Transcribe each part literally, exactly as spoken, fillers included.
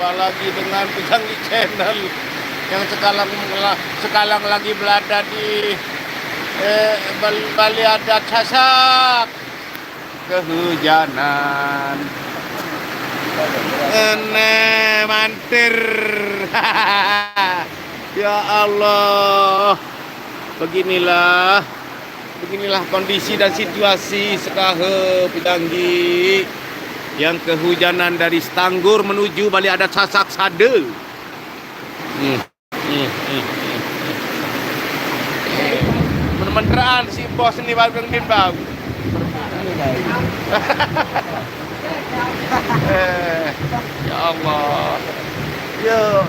Jumpa lagi dengan Pelangi Channel yang sekarang, sekarang lagi berada di, eh, Bal-, Balai Adat Sasak. Kehujanan. Ene mantir. Ya Allah. Beginilah, beginilah kondisi dan situasi sekahe Pejanggi yang kehujanan dari Stanggor menuju Balai Adat Sasak Sada. Hmm. Hmm, hmm, hmm. Menteraan si bos ni, Bang Din, Bang. Eh, ya Allah. Yo.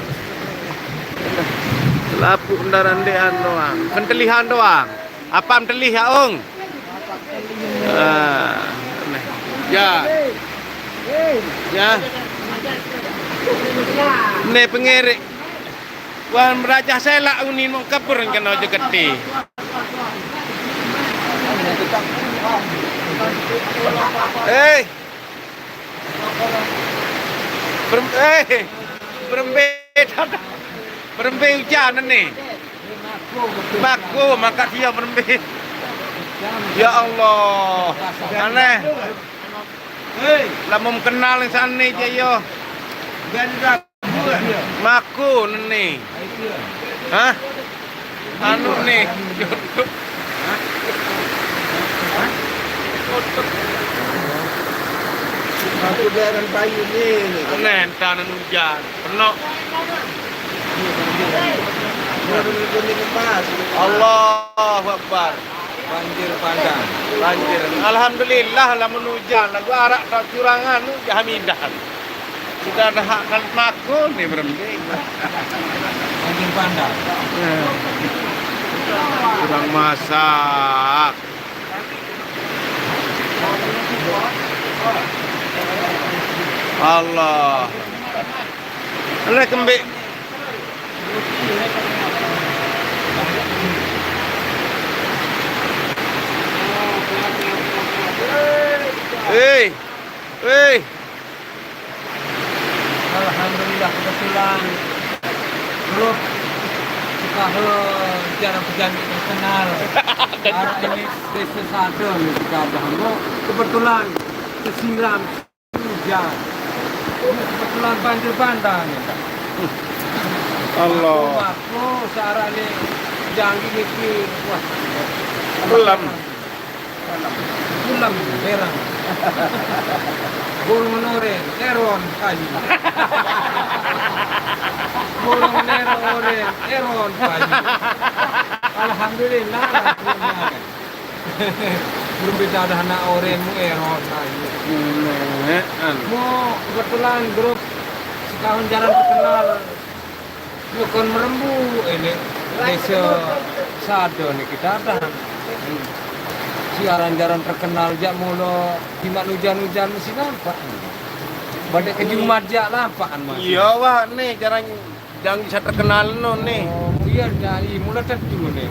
Lapuk ndarande doang. Kentelihan doang. Apa mentelih ya, Ong? Ah, neh. Ya. Ya. Neh pengerik. Wan berajah selak unin mau kebur kena aja gede. Hei. Berem-, eh, berembe, berembe hujan ni. Mako, mangkat dia berembe. Ya Allah. Aneh. Lamun kenal sane je yo. Mako ni. Hah? Anu ni. Aku jalan payu ni, ni. Aneh, entah anu hujan. Penok. Kuning emas. Allahu Akbar. Banjir bandang. Banjir. Alhamdulillah lamun hujan. Lagu arak tak curangan tu jahamidan. Kita dah hak kan makul ni berembe. Banjir bandang. Eh. Kurang masak. Allah. Alah kembik. Hei. Hei. Alhamdulillah, kebetulan grup Sekahe Jarang Pejanji terkenal. Hari ini desa Sada ni kita dah. Kebetulan tersiram hujan. Ini kebetulan banjir bandang ni. Allah. Aku, aku searah ni janji mikir. Wah. Belum. Belum, berang. Burung noren, eron, payu. Burung noren, eron, payu. Alhamdulillah, alhamdulillah. Belum beda dah anak oren mu eron, payu. Mu kebetulan grup Sekahe Jarang Terkenal. Bukan merembu ini desa Sada ni kita dah. Siaran Jarang Terkenal jak mula jimat hujan-hujan mesti nampak. Pada ke Jumat jak lampakan masih. Iya, wah, ni jarang, jarang bisa terkenal no ni. Oh, iya, dari mula tentu ni.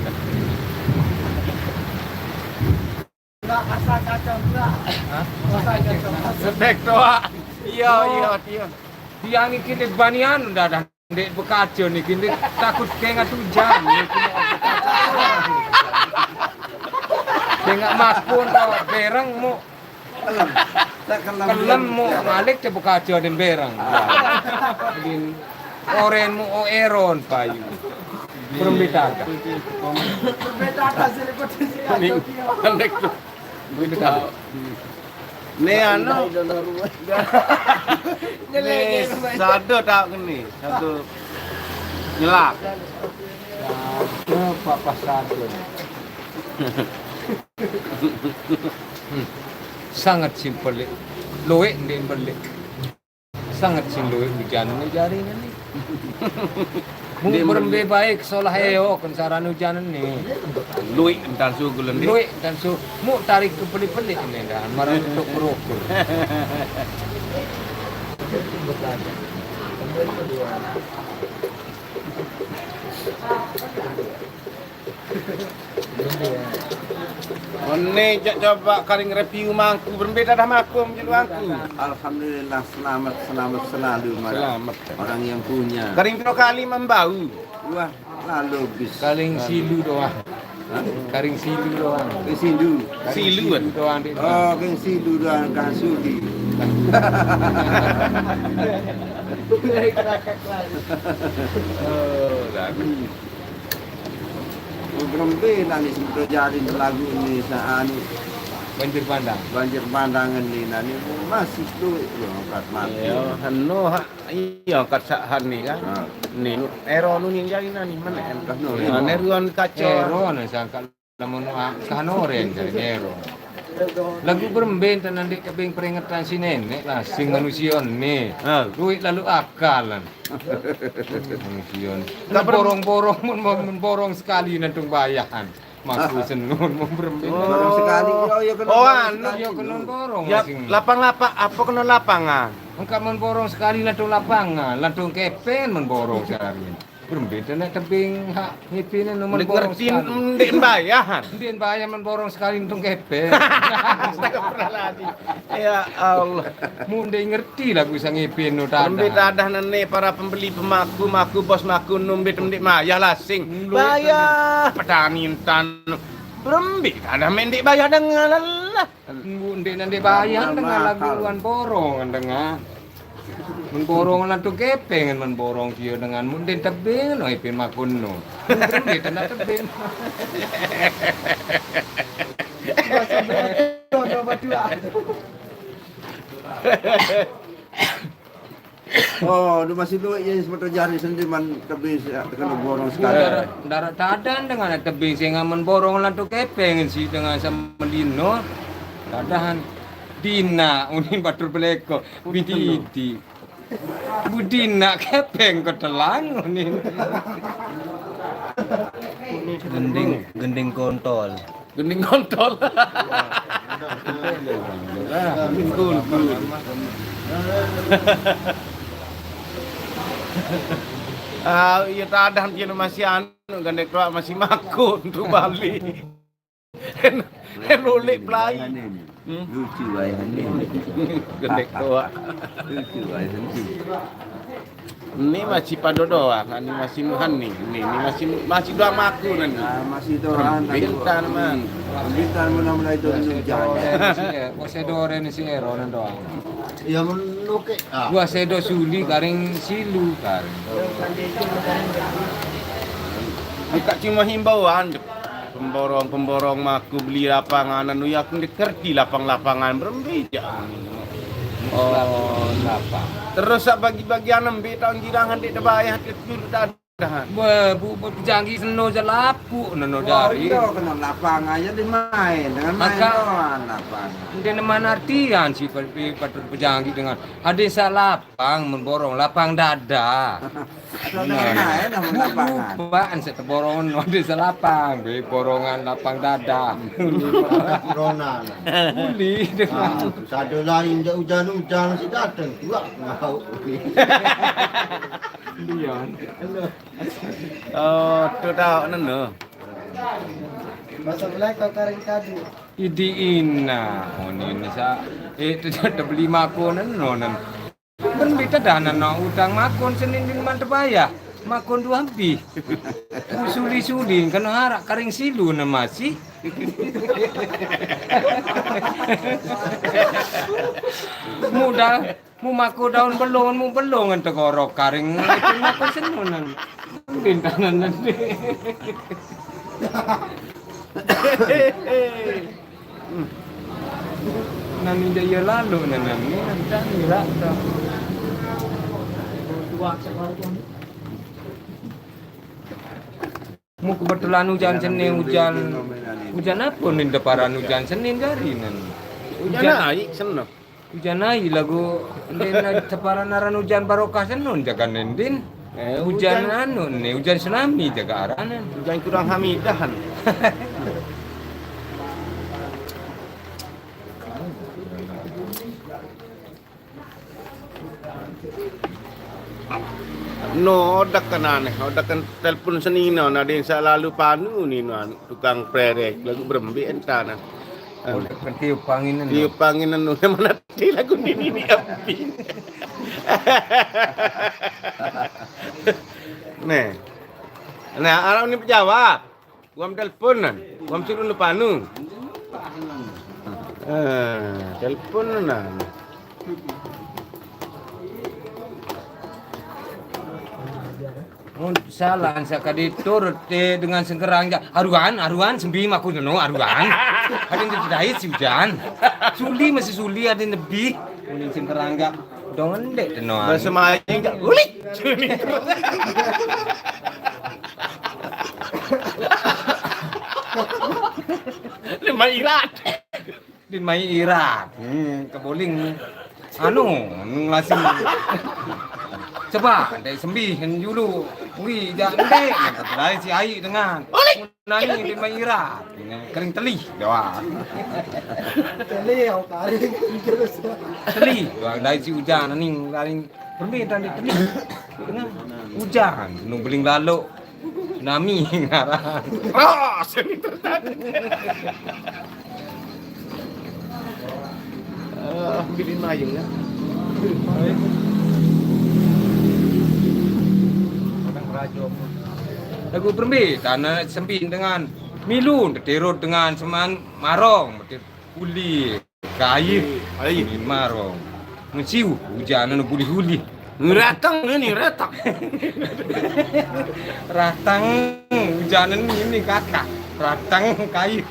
Asal kacau pula. Hah? Asal kacau. Sedek tu, Wak. Iya, oh, iya, dia. Dia ni kini banian dah, dah. Ndek bekaca ni kini takut kengat hujan. Kengat makun tau bereng mu. Kelem. Kelem mu malik te bekaca den bereng. Din oren mu o eron payu. Perumbit ada. Perumbit ada sini kau di sini. Ni, pendek tu. Perumbit ada. Ni anu. Ni sado tak keni, sado nyelak. Sado papa sado. Hmm. Sangat simpel. Luwek ndek belik. Sangat sing luwek hujan ni jari ni. Mu berembe baik solah eo kan saran hujan ni. Luwek entan su gulen ni. Luwek entan su. Mu tarik ke pelik-pelik ni dah. Marah untuk merukur. One jak coba karing review mangku, berembe dadah maku jelu mangku. Alhamdulillah, selamat, selamat selalu, Mara. Selamat. Orang yang punya. Karing piro kali membau? Wah, lalu bis. Karing silu doang. Hah? Karing silu doang. Ke sindu. Karing silu, silu kan? Doang, Dik. Oh, ke sindu doang, kan sudi. Oh, lagu. Berembe nani sebetulnya jadi lagu ni, sa-, anu. Banjir bandang. Banjir bandang ni nani masih tu, angkat mati. Iya, anu, ha, iya, angkat saat ni kan. Ha. Ni, ero nu ni jadi nani, mana? Angkat nu, ha, ero. Neruan kaca. Ero, nah, sangka lamun, ah, kan orang jadi ero. Lagu berembe enten nanti kebing peringatan si nenek lah, sing manusia ni. Ha. Duit lalu akal. Mungkin. Nggak ber- Borong-borong, mun, mun, mun borong sekali nantung bayahan. Maku senun, mun berembe. Borong sekali. Oh, iya, kena borong anu. Sekali. Iya, kena borong. Ya, masing. Lapang-lapang, apa kena lapangan? Engka mun borong sekali nantung lapangan, nantung kepeng mun borong sekali. Berembe enten tebing hak ngipine mun borong sekali. Ngerti, ndeq mbayah. Ndeq mbayah mun borong sekali nantung kepeng. Astagfirullahaladzim. Ya Allah. Mun ndeq ngerti lagu sangipin nu tadah. Berembe tadah nene para pembeli pemaku, maku bos maku numbit ndeq mayah lasing. Bayah petani entan. Berembe tadah men ndeq bayah dengan lelah. Mun ndeq ndeq bayah dengan lagu wan borong dengan. Mun borong lan tu kepeng, mun borong sia dengan mun den tebing no ipin makun no. Mun den tebing. Oh, du masih duit ye semeton jari sendiri man tebing si-, kena borong sekali. Darat, darat tadan dengan tebing sing amen borong lan tu kepeng si dengan sama dino. Tadahan dina unin batur beleko. Bididi. Budina kepeng ketelang unin. Gending, gending kontol. Gending kontol. Gending kontol. Ah, iya tadah dia masih anu, gandek tuak masih makun tu Bali. Lulik pelai. Hmm? Lucu ayah ni. Gendek tuak. Lucu ayah ni. Ni masih pado doang, ni masih nuhan ni. Ni, ni masih, masih doang maku ni. Ah, masih doang. Pintar, man. Pintar mana mulai tu hujan. Wasedo ni si Ero ni doang. Ya, menukik. Ah. Wasedo suli karing silu karing. Buka cuma himbauan. Pemborong-pemborong maku beli lapangan anu ya aku ngerti lapang-lapangan berembe jak. Oh, lapang. Terus sak bagi-bagian embe taun girang ndeq tebayah, ndeq dulu tadah. Wah, bu, bu, pejanggi seno je lapuk neno jari. Oh, iya, kena lapangan aja dimain dengan main doang lapangan. Ndeq neman artian si pe-, pe-, patut pejanggi dengan hadis sak lapang men borong lapang dada. Nah, eh, nama lapangan. Baan sik teborongan waduh selapang, be borongan lapang dada. Corona. Uli dengan. Ah, sado lain je ujan-ujan si dateng, tuak ngau. Iya. Oh, tu tau neno. Masa mulai kau karing kadu. Idi ina, oh, ni, ni sa-, eh, tu dah beli makon neno nen. Kan beta dana no utang makon Senin din man tebayah. Makon dua habis. Suli-suli kena harap karing silu na masih. Mudah mu mako daun belong, mu belong ngan tegorok karing. Makon senunan. Bintangan nanti. Nani dia iya lalu, nani, nani, nani, lah, dah. Mu kebetulan hujan Senin, hujan, hujan apa nih, deparan hujan Senin jari, nani? Hujan naik, seneng. Hujan ai lagu, ndin teparan aran ujan barokah senun jakan ndin. Eh, ujan anu ni, ujan tsunami jaga aranan. Ujan kurang hamidahan. No, odak kan aneh, odak kan telepon senino, nah, dia selalu panu ni, no, anu, tukang prerek, lagu berembe entah, nah. Aneh. Odak kan tiup angin, no. Tiup angin, no, mana ti lagu ni, ni, ni, api. Nih. Nah, arah ni pejawab. Wam teleponan, wam suruh nepanu. Eh, teleponan. Oh, salah, ansa kadi turut te dengan sengkerang ja. Aruan, aruan, sembi maku no, aruan. Ada yang didai si ujan. Suli masih suli, ada yang lebih. Kuning sengkerang ja. Dong endek te no. Bahasa Melayu ja. Ulik. Lima irat. Din mai irat. Hmm, keboling. Anu, ngelasing. Coba, ndai sembi, kan julu. Ui, ja ndai. Lain si ai dengan. Nani, din mai irat. Kering telih, doa. Telih, oh, kering. Telih, doa, lain si ujan, nani, lain. Permi tadi telih. Dengan ujan, nung beling lalu. Tsunami ngaran. Ah, seni tertarik. Ah, bilin mayung ya. Orang rajo. Lagu perembe, tanah sempin dengan milu, teterut dengan seman marong, betul. Uli kayu. Ayu. Ni marong. Mesiu, hujan anu bulih uli. Ratang ni, ratang. Ratang, hujan ni, ni kakak. Ratang kayu.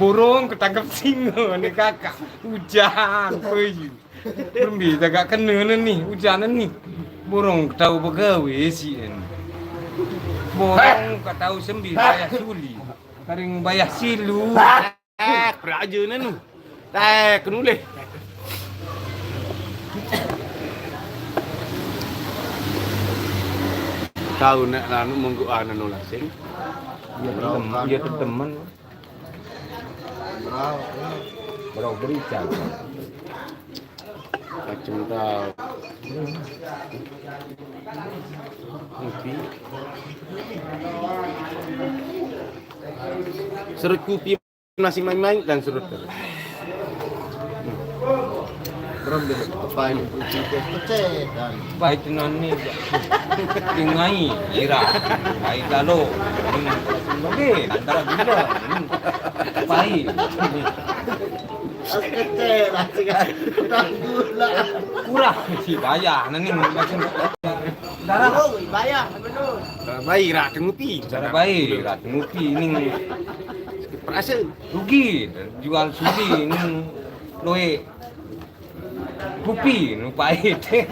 Burung ketangkep singa ni kakak. Hujan, peyu. Berembe tagak kena ni, ni, hujan ni. Burung tahu begawe si ni. Burung ka tahu sembi payah suli. Karing bayah silu. Eh, peraja nanu. Eh, kenulih. Tahu nak nanu munggu nanu lasing. Iya, teman, iya, teman. Berau berican. Macam tahu. Kopi. Serut kopi masih main-main dan serut terus. Berem dia pakai kopi teh pecah dan baik dengan ni. Dengai ira. Baik lalu. Okey, antara gila. Baik. Kecil lah, tinggal. Gula. Kurang si bayar nani macam. Darah. Oh, bayar betul. Darah bayi rak tengupi. Darah bayi rak tengupi ni. Perasa rugi jual suli ni. Loe. Kupi nu pahit. Dia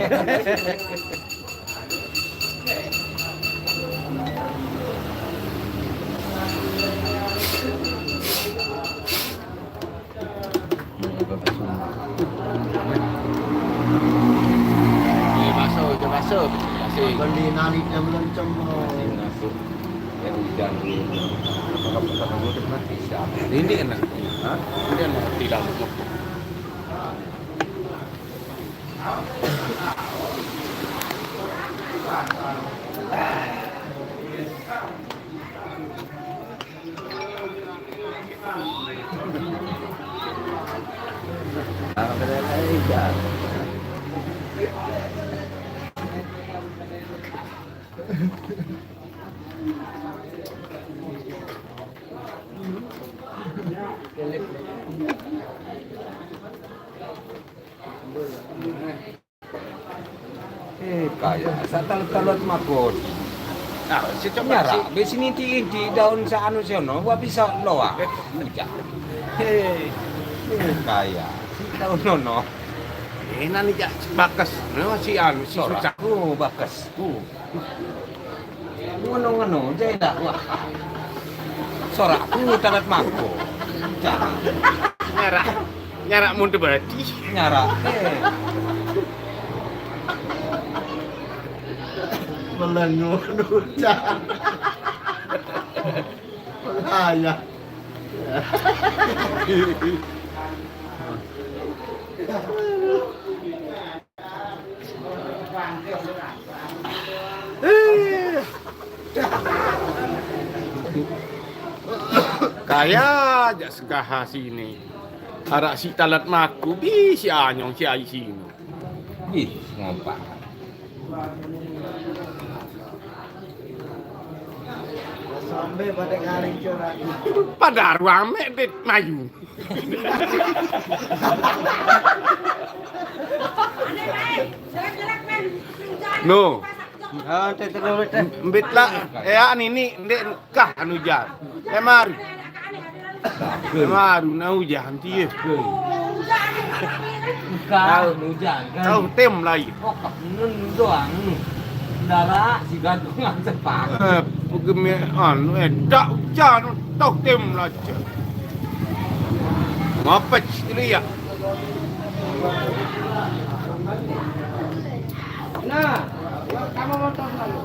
masuk, dia masuk. Masih. Beli nari dia belum cemur. Masih masuk. Ya, hujan. Kalau bukan hujan, mati siapa? Ini enak. Hah? Ini enak, tidak. Eh, kaya, sa talut-talut makot. Ah, si coba nyara, si be sini inti-inti daun sa anu siono, wa bisa loa. Uja. Hei, eh, kaya, si daun nono. Eh, nani ja bakes, no, si anu, si susah. Oh, bakes. Oh. Ngono-ngono, jai dah, wah. Sorak ku talat mangko. Jangan. Nyara, nyara mun tebati. Nyara, eh. Melengu ducah. Ayah. Aya, jak segaha sini. Arak si talat maku, bi si anyong si ai sini. Ih, ngompak. Sampai pada kali curhat. Pada ruang mek dit mayu. No. Ah, teh terus teh. Mbit lah, ya nini ndek kah anu jan. Emar. Emar na ujan tie. Kau ujan kan. Kau tem lai. Oh, nun doang nun. Dara si gantung ngan sepak. Eh, pegeme anu eh dak ujan tau tem laja. Ngapec dulu ya. Nah, kamu motor lalu.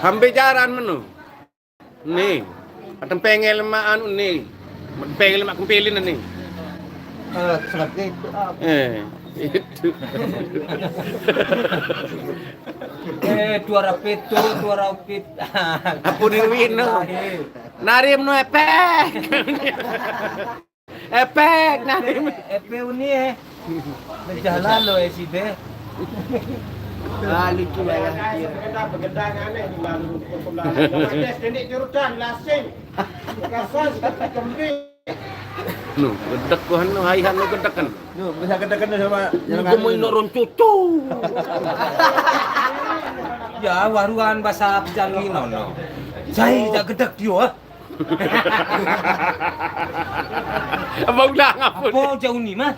Hambe jaran menu. Ni, ateng pengel mak anu ni. Pengel mak kempelin ni. Eh, itu. Eh, tuara pit tu, tuara pit. Apa ni wino? Nari menu epek. Epek, nari. Epe uni eh. Bejalan lo eh side. Ah, lucu lah ya. Sekedar begedangan eh di malu. Sekedar jurutan lasing. Kasar sekedar kembing. Nu, gedek ku anu, hai anu gedek kan. Nu, bisa gedek kan sama. Ini gemoy no ron cucu. Ya, waruan bahasa pejangi no no. Saya tak gedek dia. Abang dah ngapa? Apa jauh ni mah?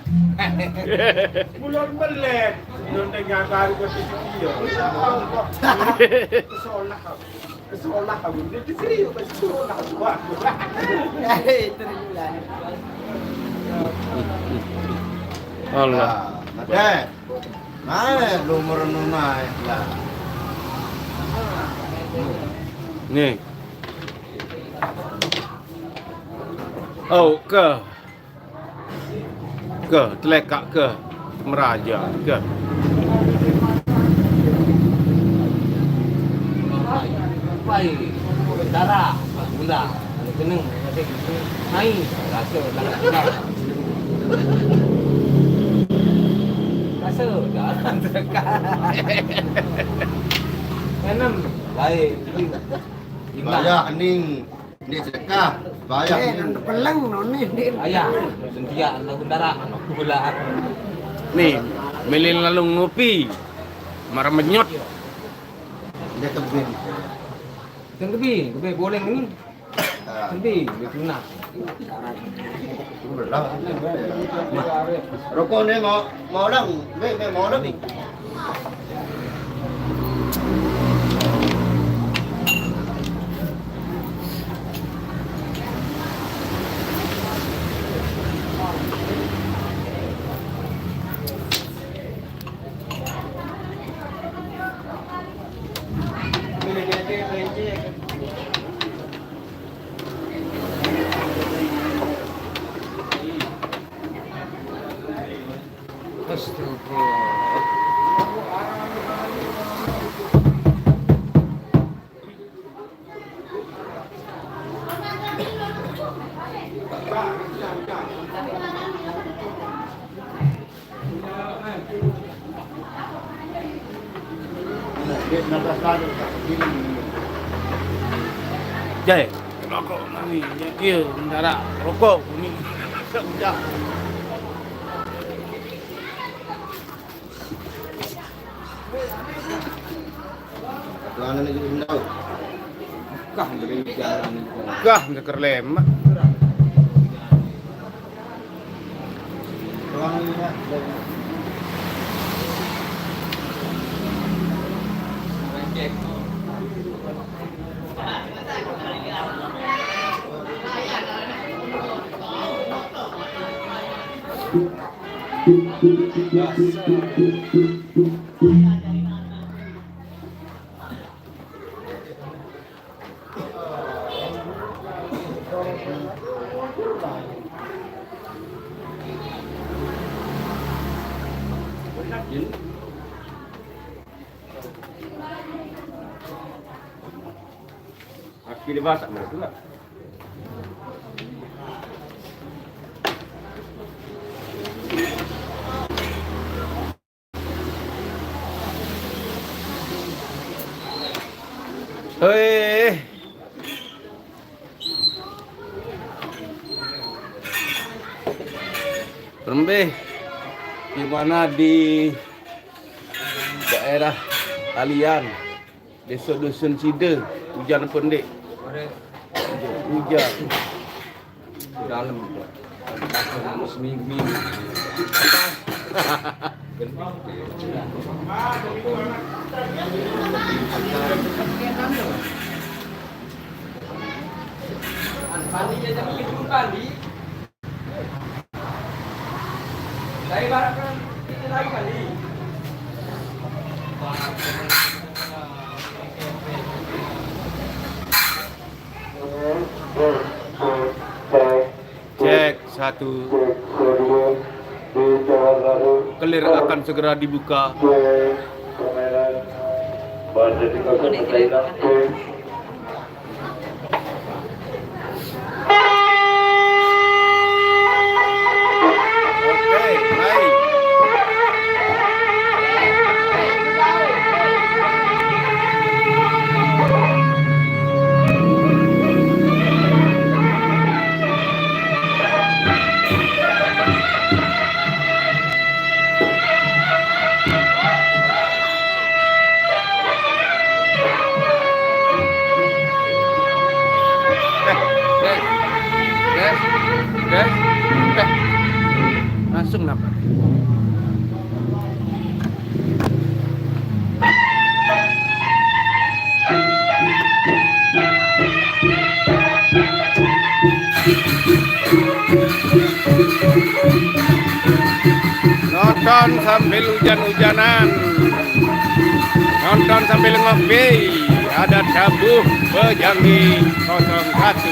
Bulan belet. Belum dengar baru ke dia. Solah. Solah aku. Dia serius sekolah. Eh, terus. Allah. Nah, naik, lu merenung naik lah. Nih. Oh, ke. Ke, telekak ke. Meraja ke. Pai, dara, gula, keneng, mai, rasa, rasa, rasa, jalan dekat. Enam, baik. Bayar ning. Ni sedekah, bayar. Eh, ni. Peleng no ni, ni. Ayah, sentia anak gundara, anak gula. Ni, milih lalu ngopi. Marah menyot. Dia kebin. Kan kebin, kebin boleh ni. Ah. Kebin, dia tuna. Rokok ni mau, mau orang, ni, ni mau orang ni. Astagfirullah. Jai, rokok ni, dia mentara rokok ni. Tuan ni jadi benda. Kah dari jalan. Kah ndeker lemak. Kiri basak mereka juga. Hei. Rembeh, di mana di daerah kalian? Desa Dusun Sida, hujan apa ndik? Hujan. Dalam. Seminggu-minggu. Cek satu. Clear akan segera dibuka. Boleh clear akan. Oke, baik. Tes, tes, tes, tes. Langsung nampak. Nonton sambil hujan-hujanan, nonton sambil ngopi. Ada tabuh Pejangi kosong satu.